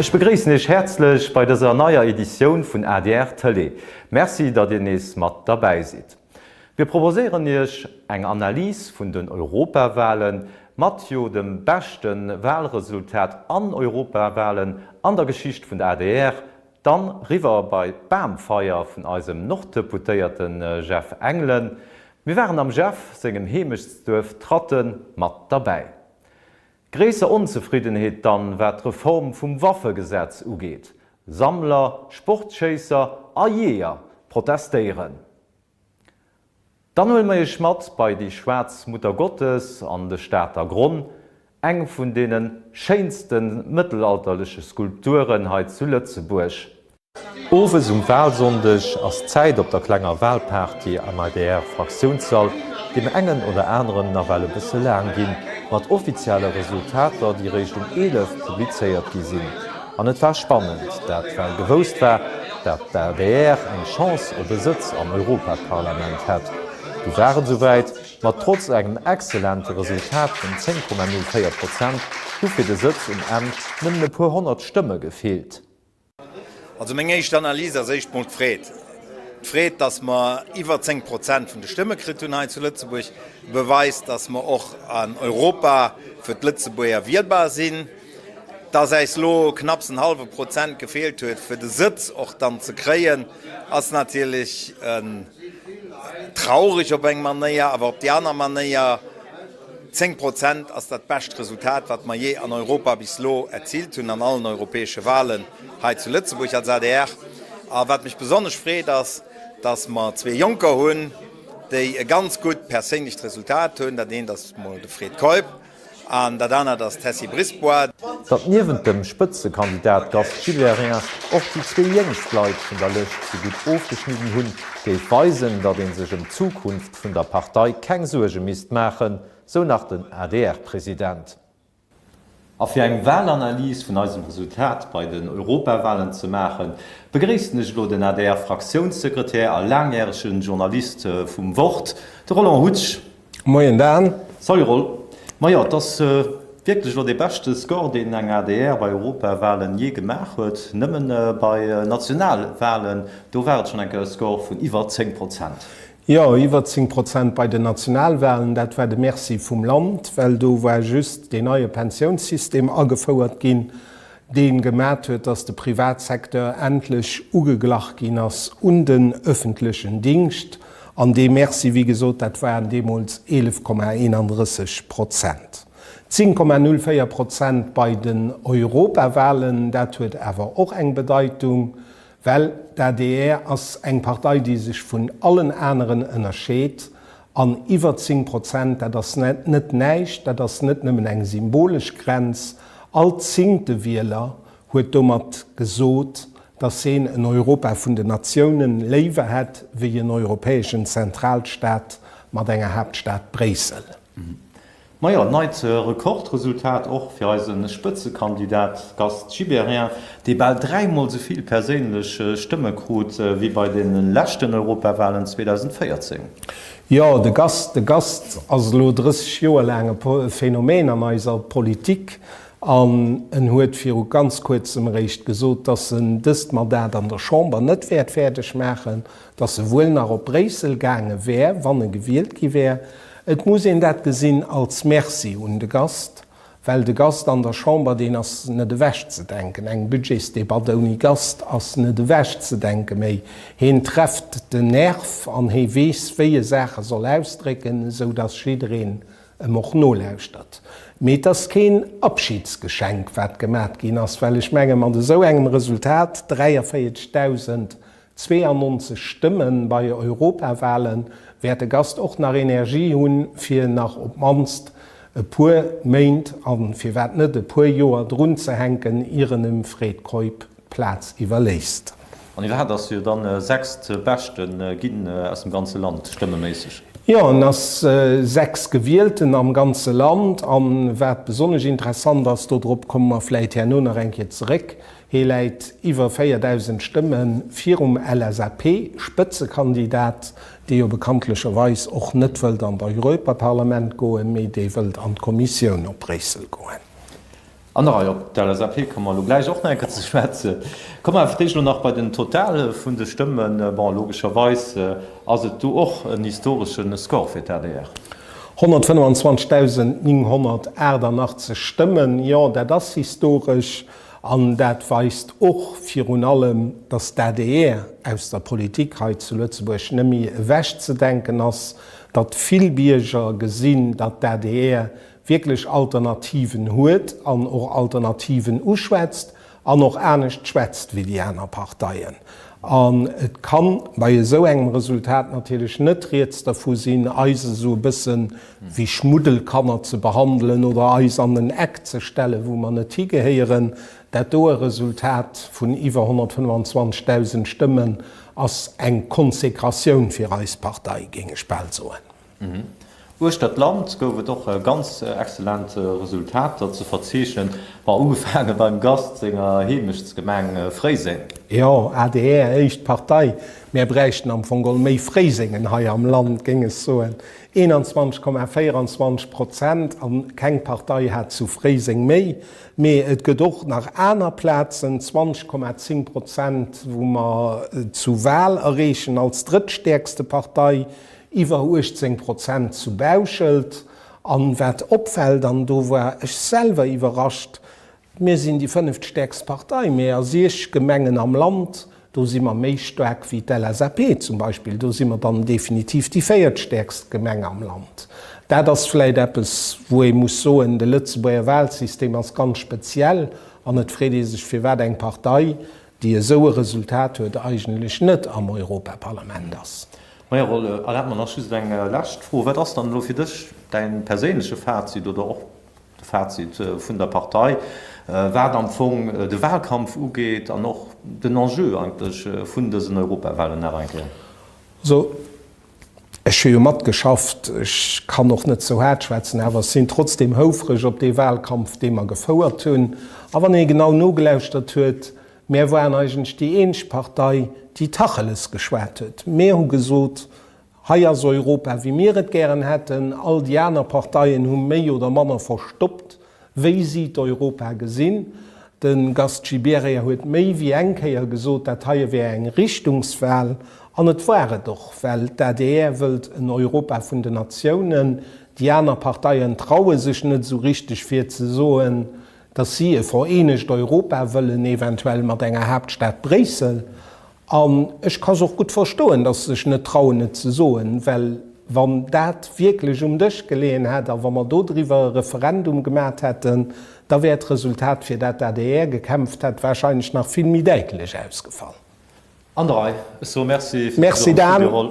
Ech begréissen Iech häerzlech bei dëser neier Editioun vun adr Tëlee. Merci, datt Dir nees mat derbäi sidd. Mir proposéieren Iech eng Analys vun den Europawalen, mat jo dem beschte Walresultat an Europawalen an der Geschicht vun der adr, Dann riwwer bei d'Bamfeier vun eisem Norddeputéierten Jeff Engelen. Mir waren am Jeff sengem Heemechtsduerf Tratten mat derbäi. Gréisser Onzefriddenheet dann wat d'Reform vum Waffegesetz ugeet. Sammler, Sportschéisser a Jeeër protestéieren. Dann huele mer iech mat bei déi schwaarz Muttergottes an de Stater Gronn, eng vun deene schéinste mëttelalterleche Skulpturen hei zu Lëtzebuerg. Owes um Walsonndeg ass d'Zäit op der klenger Walparty am ADR-Fraktiounssall deem engen oder aneren nawell e bësse laang ginn, mat offizielle Resultater, déi réischt um 11 publizéiert gi sinn. An et war spannend, dat well gewousst war, dat d'ADR eng Chance op e Sëtz am Europaparlament hätt. Du war et esouwäit, ma trotz engem excellente Resultat vun 10,04 Prozent hu fir de Sëtz um Enn nëmmen e puer 100 Stëmme gefeelt. Also meng éischt Analys ass éischt mol d'Freed. D'Freed, datt mer iwwer 10 Prozent vun de Stëmme kritt hunn hei zu Lëtzebuerg, beweist, datt mer och an Europa fir d'Lëtzebuerger wielbar sinn. Dass äis lo knapps en hallwe Prozent gefeelt huet, fir de Sëtz och dann ze kréien, ass natierlech traureg op eng Manéier, awer op déi aner Manéier, 10 Prozent ass dat bescht Resultat, wat mer jee an Europa bis lo erziilt hunn an allen europäesche Wahlen hei zu Lëtzebuerg als adr. A wat mech besonnesch freet, ass, dass mer zwee Jonker hunn, déi e ganz gutt perséinlecht Resultat hunn. Dat eent ass mol de Fred Keup, An dat anert ass d'Tessy Brisbois. Datt niewent dem Spëtzekandidat Gast Gibéryen och déi zwee jéngst Leit vun der Lëscht sou gutt ofgeschnidden hunn, géif weisen, datt ee sech ëm d'Zukunft vun der Partei keng Suerge misst maachen, sou nach den ADR-President. A fir eng Walanalys vun eisem Resultat bei den Europawalen ze maachen, begréissen ech elo den ADR-Fraktiounssekretär a laangjärege Journalist vum Wort, de Roland Hutsch. Moien Dan. Salut Roll. Majo, et ass wierklech elo dee beschte Score deen eng adr bei Europawahlen jee gemaach huet. Nëmmen bei Nationalwahlen, do war et schonn eng Kéier e Score vun iwwer 10 Prozent. Jo, iwwer 10 Prozent bei den Nationalwahlen, dat war de Merci vum Land, well do war just deen neie Pensiounssystem agefouert ginn. dee gemat huet, dass de Privatsecteur endlech ugeglach ginn ass un den öffentlechen Dingscht. An dee Merci, wéi gesot, dat waren deemools 11,31 Prozent. 10,04 Prozent bei den Europawahlen, dat huet awer och eng Bedeitung, Well d'ADR ass eng Partei, déi sech vun allen aneren ënnerscheet. An iwwer 10 Prozent, dat ass net näischt, dat ass net nëmmen eng symbolesch Grenz. All zéngte Wieler huet domat gesot, datt heen en Europa vun den Natiounen léiwer hätt wéi en europäeschen Zentralstaat mat enger Haaptstad Bréissel. Majo, neit Rekordresultat och fir eise Spëtzekandidat Gast Gibéryen, dee bal dräimol esou vill perséinlech Stëmme krut wéi bei de leschten Europawalen 2014. Jo, de Gast, de Gast ass elo 30 Joer laang e Phänomen an eiser Politik an en huet viru ganz kuerzem eréischt gesot, dass en dëst Mandat an der Chamber net wäert fäerdeg maachen, dass e wuel nach op Bréissel gaange wär, wann e gewielt gi wär. Et muss een dat gesinn als Merci un de Gast, well de Gast an der Chamber, deen ass net ewechzedenken. Eng Budgetsdebatt ouni Gast ass net ewechzedenke méi. Heen trefft den Nerv an hee weess, wéi e Saache soll ausdrécken, esou dass jiddereen em och nolauschtert. Mee et ass keen Abschiedsgeschenk, wat gemat ginn ass, well ech menge mat esou engem Resultat, 43.000 92 Stëmme bei Europawahlen, wäert de Gast och nach Energie hunn, fir nach op d'mannst e puer Méint an firwat net e puer Joer drunzehänken, ier en dem Fred Keup d'Plaz iwwerléisst. An iwwerhaapt ass jo dann sechstbeschte ginn aus dem ganze Land, stëmmeméisseg. Jo, en ass sechstgewielten am ganze Land. An wat besonnesch interessant ass, dodrop komme mer vläit herno nach eng Kéier zeréck, Hie läit iwwer 4.000 Stëmme virum LSAP-Spëtzekandidat, dee jo bekanntlecherweis och net wëllt an d'Europaparlament goen, mee dee wëllt an d'Kommissioun op Bréissel goen. An der Rei. Op d'LSAP komme mer elo gläich och nach eng Kéier ze schwätzen. Komme mer awer fir d'éischt elo nach bei den Total vun de Stëmmen. Bon, logescherweis ass et do och en historesche Score fir d'ADR. 125.988 Stëmmen, jo, dat ass historesch. An dat weist och virun allem, datt d'ADR aus der Politik hei zu Lëtzebuerg net méi ewechzedenken ass, datt vill Bierger gesinn, datt d'ADR wierklech Alternativen huet an och Alternativen uschwätzt an och anescht schwätzt wéi déi aner Parteien. An et ka bei esou engem Resultat natierlech net rieds dervu sinn, eis esou e bësse wéi Schmuddelkanner ze behandelen oder eis an en Eck ze stellen, wou mer net higehéieren. Dat doe Resultat vun iwwer 125.000 Stëmmen ass eng Konsekratioun fir eis Partei, géing ech bal soen. Uechter d'Land gouf et och ganz exzellent Resultater ze verzeechnen, ma ugefaange beim Gast senger Heemechtsgemeng Fréiseng. Jo, adr, éischt Partei, mär bräichten am Fong geholl méi Fréisengen hei am Land, géing ech soen. 21,24 Prozent, an keng Partei hat zu Fréiseng méi. Mee et gëtt och nach aner Plazen, 20,10 Prozent, wou mer zu Wal erreechen als drëttstäerkste Partei, iwwer 18 Prozent zu Bauschelt. An wat opfält, an do war ech selwer iwwerrascht, Mir sinn déi fënneftstäerkst Partei, mee a siech Gemengen am Land, do si mer méi staark wéi d'LSAP zum Beispill. Do si mer dann definitiv déi véiertstäerkst Gemeng am Land. Dat ass vläicht eppes, wou ee muss soen, de Lëtzebuerger Wahlsystem ass ganz speziell an et freet ee sech, firwat eng Partei, déi esou e Resultat huet, eigentlech net am Europaparlament ass. Maja Roll, erlaabt mer nach just eng lescht Fro, Wat ass dann elo fir dech däin perséinleche Fazit oder och de Fazit vun der Partei, wat am Fong de Wahlkampf ugeet an och den Enjeu eigentlech vun dësen Europawahlen nach eng Kéier. Also, ech hu jo matgeschafft, ech kann och net sou haart schwätzen, awer ech sinn trotzdeem houfreg op dee Wahlkampf, dee mer gefouert hunn. A wann ee genau nogelauschtert huet, mär waren eigentlech déi eenzeg Partei, déi Tacheles geschwat huet. Mir hu gesot, Hei ass Europa, wéi mir et gären hätten. All déi aner Parteien hu méi oder manner verstoppt, wéi si d'Europa gesinn. De Gast Gibéryen huet méi wéi eng Kéier gesot, dat heie wär eng Richtungswahl. An et war et och, well d'ADR wëllt en Europa vun den Natiounen. Déi aner Parteien traue sech net esou richteg fir ze soen, datt si e vereenegt Europa wëllen, eventuell mat enger Haaptstad Bréissel. An ech ka se och gutt verstoen, dass se sech net trauen, et ze soen, well wann dat wierklech um Dësch geleeën hätt a wa mer dodriwwer e Referendum gemat hätten, da wär d'Resultat, fir dat d'ADR gekämpft hätt, wahrscheinlech nach vill méi däitlech ausgefall. An der Rei. Ech soe Merci fir de Besuch am Studio, Roll.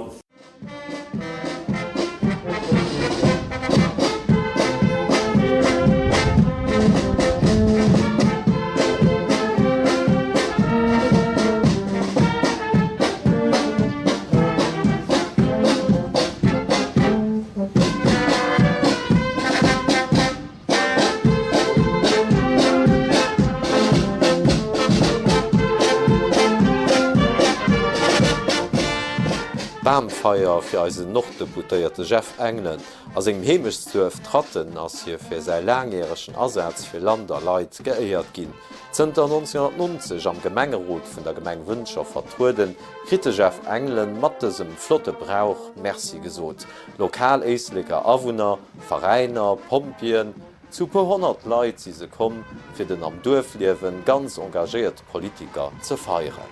Bamfeier fir eisen Norddeputéierte Jeff Engelen. A sengem Heemechtsduerf Tratten ass hie fir säi laangjäregen Asaz fir Land a Leit geéiert ginn. Zënter 1990 am Gemengerot vun der Gemeng Wëntger vertrueden, kritt de Jeff Engelen mat dësem flotte Brauch Merci gesot. Lokal Éisleker Awunner, Veräiner, Pompjeeën, zu puer 100 Leit si se komm, fir den am Duerfliewen ganz engagéierte Politiker ze feieren.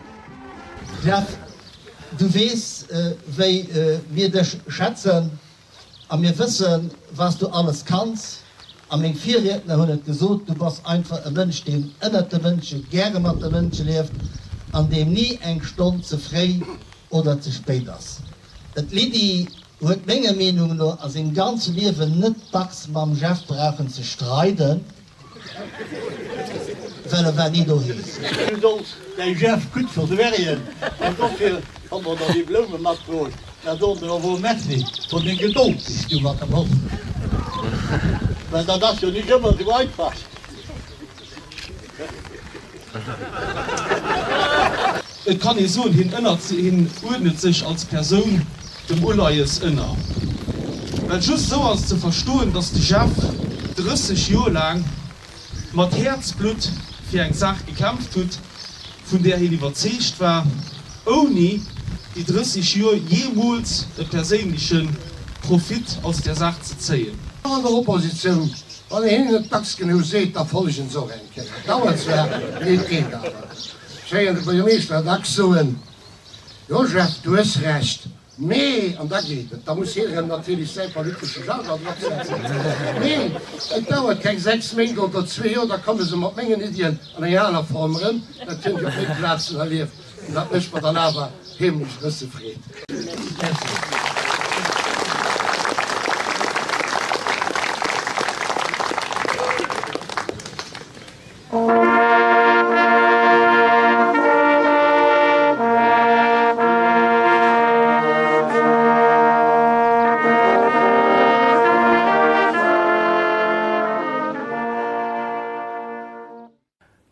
Jeff, du weess wéi mir dech schätzen a mir wëssen, was du alles kanns. A meng Virriedner hunn et gesot, du bass einfach e Mënsch, deen ënnert de Mënsche gäre mat de Mënsche lieft an deem ni eng Stonn ze fréi oder ze spéit ass. D'Lydie huet menger Meenung no a sengem ganze Liewen net dacks mam Jeff brauchen ze streiden, well e war ni doheem. Du solls däi Jeff gutt versuergen an dofir hu mer der déi Bloume matbruecht. Mer soen der och Merci fir deng Gedold, déi s du mat em hues, well dat ass jo nik ëmmer esou einfach. Et kann ee soen, hien ënnert, hien uerdnet sech als Persoun dem Uleies ënner. Well just esou ass ze verstoen, datt de Jeff 30 Joer laang mat Häerzblutt fir eng Saach gekämpft hutt, vun där hien iwwerzeegt war, ouni déi 30 Joer jeemools e perséinleche Profit aus där Saach ze zéien. An der Oppositioun, wann een hinnen et dacks genuch seet, da follegen se och eng Kéier. Et dauert zwar, mee et geet awer. Ech héieren de Buergermeeschter dacks soen, Jo Jeff, du hues Recht, Mee, an da geet et, da muss hien erëm natierlech säi politesche Jargon dropsetzen, mee et dauert keng 6 Méint oder zwee Joer, da komme se mat mengen Iddien an enger aner Form erëm. Dat hunn ech op méi Plazen erlieft an dat mécht mer dann awer heemlech e bësse Freed. Merci.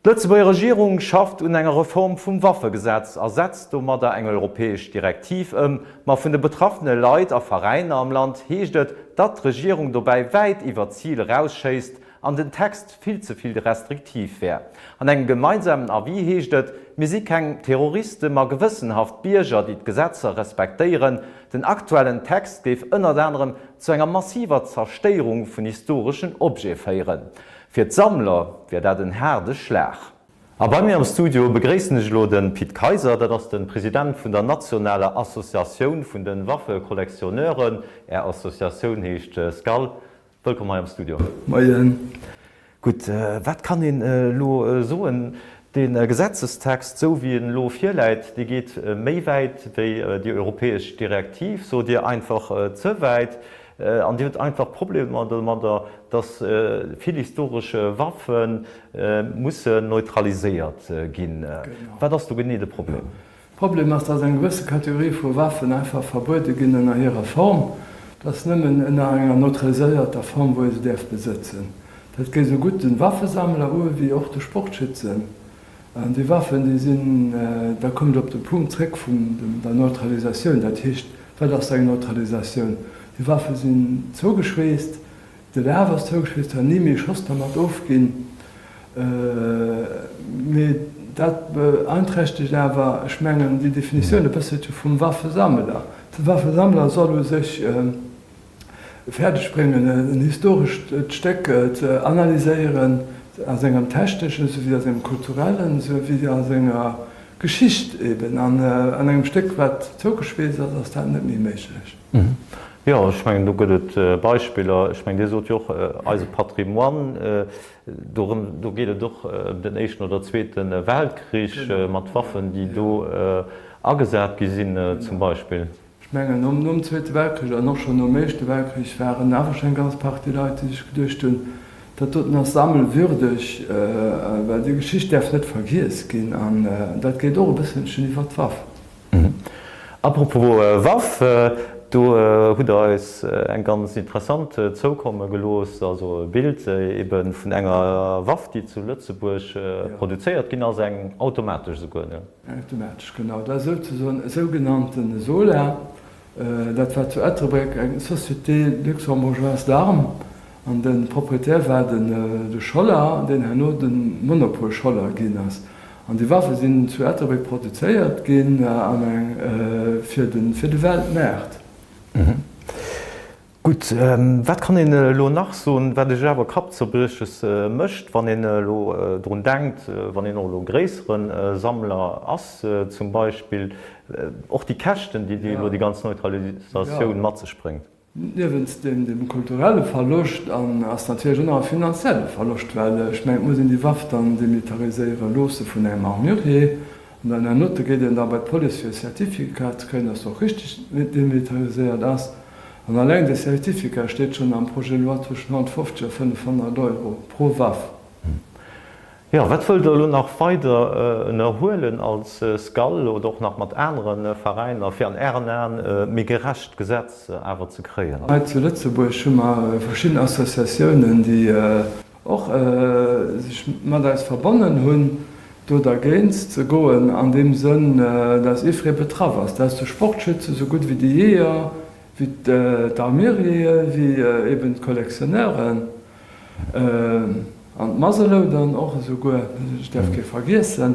D'Lëtzebuerger Regierung schafft un enger Reform vum Waffegesetz a setzt domadder eng europäesch Direktiv ëm. Ma vun de betraffene Leit a Veräiner am Land heescht et, datt d'Regierung dobäi wäit iwwer d'Zil erausschéisst an den Text vill ze vill restriktiv wär. An engem gemeinsamen Avis heescht et, Mir si keng Terroristen, ma gewëssenhaft Bierger, déi d'Gesetzer respektéieren. Den aktuellen Text géif ënnert anerem zu enger massiver Zerstéierung vun historeschen Objete féieren. Fir d'Sammler wär dat en haarde Schlag. A bei mir am Studio begréissen ech elo de Pit Kayser, dat ass de President vun der nationaler Associatioun vun de Waffekollektionneuren. Är Associatioun heescht SCAL. Wëllkomm hei am Studio. Moien. Gutt, wat kann een elo soen? Dee Gesetzestext, esou wéi en elo virläit, dee geet méi wäit wéi déi europäesch Direktiv, sot Dir, einfach ze wäit. An Dir hutt einfach Problemer domadder, datt vill historesch Waffe mussen neutraliséiert ginn. Wat ass do genee de Problem? Problem ass, dass eng gewësse Kategorie vu Waffen einfach verbuede ginn ënner hirer Form, dass nëmmen ënner enger neutraliséierter Form, wou ee se däerf besëtzen. Dat geet esou gutt de Waffesammler u wéi och de Sportschützen. An déi Waffen, déi sinn, da kommt op de Punkt zréck vun der Neutralisatioun. Dat heescht, wat ass eng Neutralisatioun? Déi Waffe sinn zougeschweesst, De Laf ass zougeschweesst, huet ni méi Schoss dermat ofginn. Mee dat beeinträchtegt awer, ech mengen, déi Definitioun e bësselche vum Waffesammler. De Waffesammler soll u sech fäerdeg bréngen, en historescht Stéck ze analyséieren a sengem techneschen, souwéi a sengem kulturellen, souwéi a senger Geschicht eben. An an engem Stéck, wat zougeschweesst ass, ass dat net méi méiglech. Jo, ech mengen, do gëtt et Beispiller. Ech mengen, Dir sot jo och, eise Patrimoine, dorëm, do geet et och ëm den Éischten oder Zweete Weltkrich mat Waffen, déi do agesat gi sinn zum Beispill. Ech mengen, nom Zweete Weltkrich an och schonn nom Éischte Weltkrich waren awer schonn eng ganz Partie Leit, déi sech geduecht hunn, dat doten ass sammelwürdeg, well déi Geschicht däerf net vergiess ginn. An dat geet och e bësselchen iwwer d'Waff. Apropos Waff, do hutt Der eis eng ganz interessant zoukomme gelooss, also e Bild ebe vun enger Waff, déi zu Lëtzebuerg produzéiert ginn ass, eng automatesch esouguer, ne? Eng automatesch, genau. Dat ass souzesoen e sougenannte Sola. Dat war zu Ettelbréck eng Société luxembourgeoise d'armes an de Proprietär war den de Scholler, deen herno de Monopol Scholler ginn ass. An déi Waffe sinn zu Ettelbréck produzéiert ginn an eng fir de fir de Weltmaart. Gutt, wat kann een elo nach soen, wat iech awer Kappzerbrieches mécht, wann een elo drun denkt, wann een och elo gréissere Sammler ass zum Beispill, och déi Käschten, déi elo déi ganz Neutralisatioun mat sech bréngt? Niewent dem kulturelle Verloscht an ass natierlech och nach e finanzielle Verloscht, well ech mengen, et muss een déi Waff dann demilitariséiere loosse vun engem Armurier an dann hernote geet een da bei d'Police fir e Certificat ze kréien, dass se och richteg demilitariséiert ass. An alleng dee Certificat steet schonn am Projet de loi zwëschen 150 a 500 Euro pro Waff. Jo, wat wëllt Der elo nach weider ënnerhuelen als SCAL oder och nach mat anere Veräiner, fir an Ären Aen e méi gerecht Gesetz awer ze kréien? Hei zu Lëtzebuerg hu mer verschidden Associatiounen, déi och sech mat eis verbonnen hunn, do dergéint ze goen, an deem Sënn, dass jiddweree betraff ass, dass de Sportschütze sou gutt wéi de Jeeër, wéi d'Armuriere, wéi eben d'Collectionneuren. An d'Muzzleloadern och esouguer, ech däerf kee vergiessen.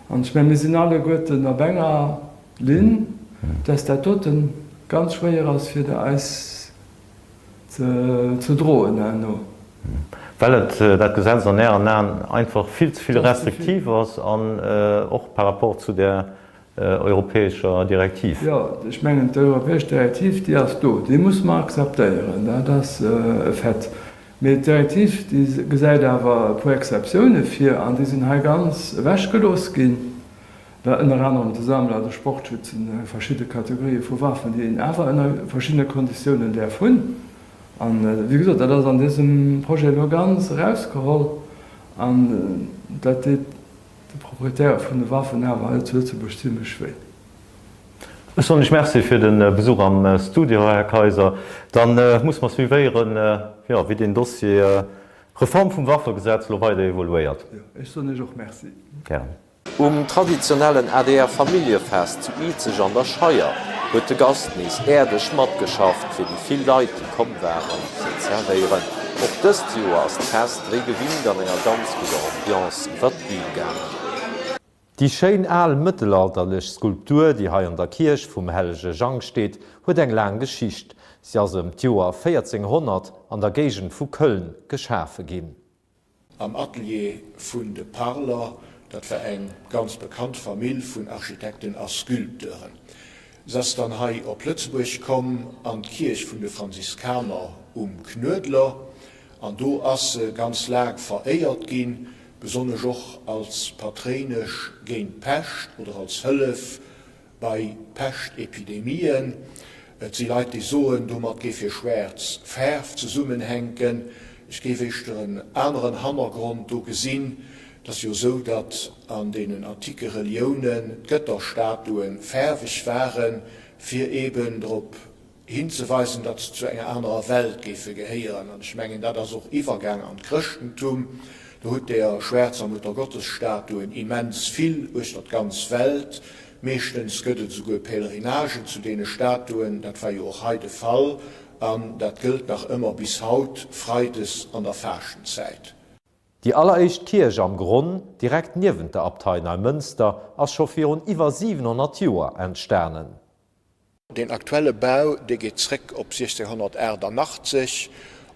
An ech mengen, mir sinn alleguerten op enger Linn, dass dat dote ganz schwéier ass fir eis ze droen herno. Well et, dat Gesetz an Ären Aen einfach vill ze vill restriktiv ass an och par rapport zu där europäescher Direktiv. Jo, ech mengen, d'europäesch Direktiv, déi ass do, déi musse mer akzeptéieren, dat ass e Fait. Mee d'Direktiv, déi gesäit awer e puer Exceptioune vir an déi sinn hei ganz ewechgelooss ginn, well ënner anerem de Sammler, de Sportschützen, verschidde Kategorië vu Waffen, déi een awer ënner verschiddene Konditiounen däerf hunn. An, wéi gesot, dat ass an dësem Projet elo ganz erausgeholl an dat deet de Proprietäre vun de Waffen awer hei zu Lëtzebuerg zimlech wéi. Ech soen lech Merci fir de Besuch am Studio, Här Kaiser. Da muss mer suivéieren, jo, wéi deen Dossier Reform vum Waffegesetz elo weider evoluéiert. Jo, ech soen lech och Merci. Gären. Um traditionellen ADR-Familljefest zu Izeg an der Scheier huet de Gast nees äerdeg matgeschafft, fir déi vill Leit, déi komm waren, ze zerwéieren. Och dëst Joer ass d'Fest wéi gewinnt an enger ganz gudder Ambiance iwwer d'Bün gaangen. Déi schéin al mëttelalterlech Skulptur, déi hei an der Kierch vum hellege Jang steet, huet eng laang Geschicht. Si ass ëm d'Joer 1400 an der Géigend vu Köln geschafe ginn. Am Atelier vun de Parler, dat war eng ganz bekannt Famill vun Architekten a Sculpteuren. Se ass dann hei op Lëtzebuerg komm, an d'Kierch vun de Franziskaner um Knuedler, an do ass se ganz laang veréiert ginn, besonnesch och als Patréinesch géint d'Pescht oder als Hëllef bei Peschtepidemien. Et si Leit, déi soen, domat géif hir schwaarz Faarf zesummenhänken. Ech géif éischter en aneren Hannergrond do gesinn. Et ass jo esou, datt an deenen antike Reliounen d'Gëtterstatue faarweg waren, fir eben drop hinzeweisen, datt se zu enger anerer Welt géife gehéieren. An ech mengen, dat ass och iwwergaang an d'Chrëschtentum. Do hutt Der schwaarzer Muttergottesstatuen immens vill uechter d'ganz Welt. Meeschtens gëtt et esouguer Pèlerinagen zu deene Statuen. Dat war jo och hei de Fall an dat gëllt nach ëmmer bis haut, freides an der Faaschtenzäit. Déi alleréischt Kierch am Gronn, direkt niewent der Abtei Neimënster, ass scho virun iwwer 700 Joer entstanen. Deen aktuelle Bau, dee geet zréck op 1688,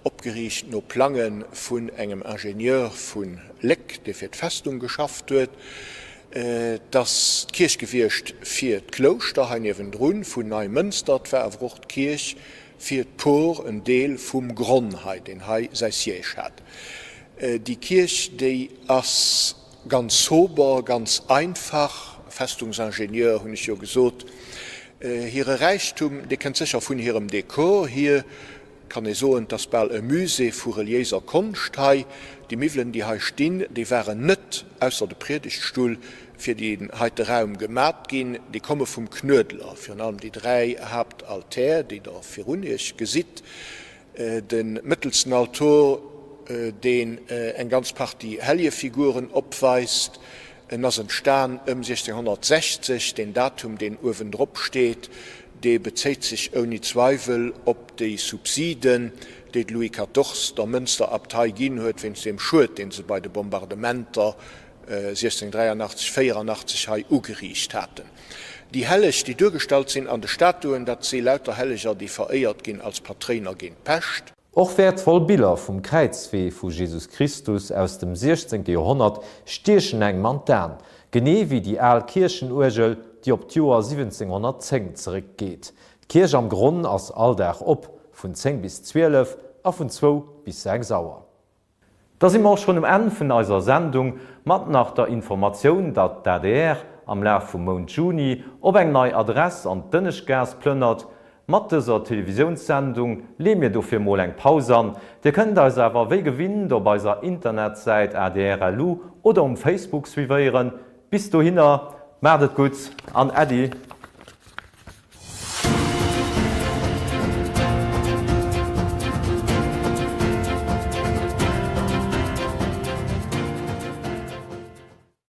opgeriicht no Plange vun engem Ingenieur vu Léck, dee fir d'Festung geschafft huet. Et ass d'Kierch gewiescht fir d'Klouschter hei niewendrun vun Neimënster. Et war awer och d'Kierch fir d'Por, en Deel vum Gronn hei, deen hei säi Siège hat. Déi Kierch, déi ass Ganz sober, ganz einfach, Festungsingenieur hunn ech jo gesot. Hire Räichtum, dee kënnt sécher vun hirem Dekor hier. Kann ee soen, 't ass bal e Musée vu reliéiser Konscht hei. Déi Miwwelen, déi hei stinn, déi waren net, ausser de Priedegtstull, fir deen heite Raum gemat ginn. Déi komme vum Knuedler, virun allem déi 3 Haaptaltär, déi Der virun Iech gesitt. De mëttelsten Altor, deen eng ganz Partie Helljefiguren opweist, en ass entstan ëm 1660. Deen Datum, deen uewendrop steet, dee bezéit sech ouni Zweiwel op déi Subsiden, déi de Louis Quatorze der Mënster Abtei ginn huet, wéinst deem Schued, dee se bei de Bombardementer 1683, 84 hei ugeriicht haten. Déi Helleg, déi duergestallt sinn an de Statuen, dat si lauter Helleger, déi veréiert ginn als Patréiner géint d'Pescht. Och wäertvoll Biller vum Kräizwee vu Jesus Christus aus dem 16. Joerhonnert stiechen engem an d'An, genee wéi déi al Kierchenuergel, déi op d'Joer 1710 zeréckgeet. D'Kierch am Gronn ass all Dag op, vun 10 bis 12 a vun zwou bis 6 Auer. Da si mer och schonn um Enn vun eiser Sendung, mat nach der Informatioun, datt d'ADR am Laf vum Mount Juni op eng nei Adress an d'Ënneschtgaass plënnert. Mat dëser Televisiounssendung leeë mir dofir mol eng Paus an. Dir kënnt eis awer wéi gewinnt op eiser Internetsäit adr.lu oder um Facebook suivéieren. Bis dohinner, maacht et gutt an Äddi!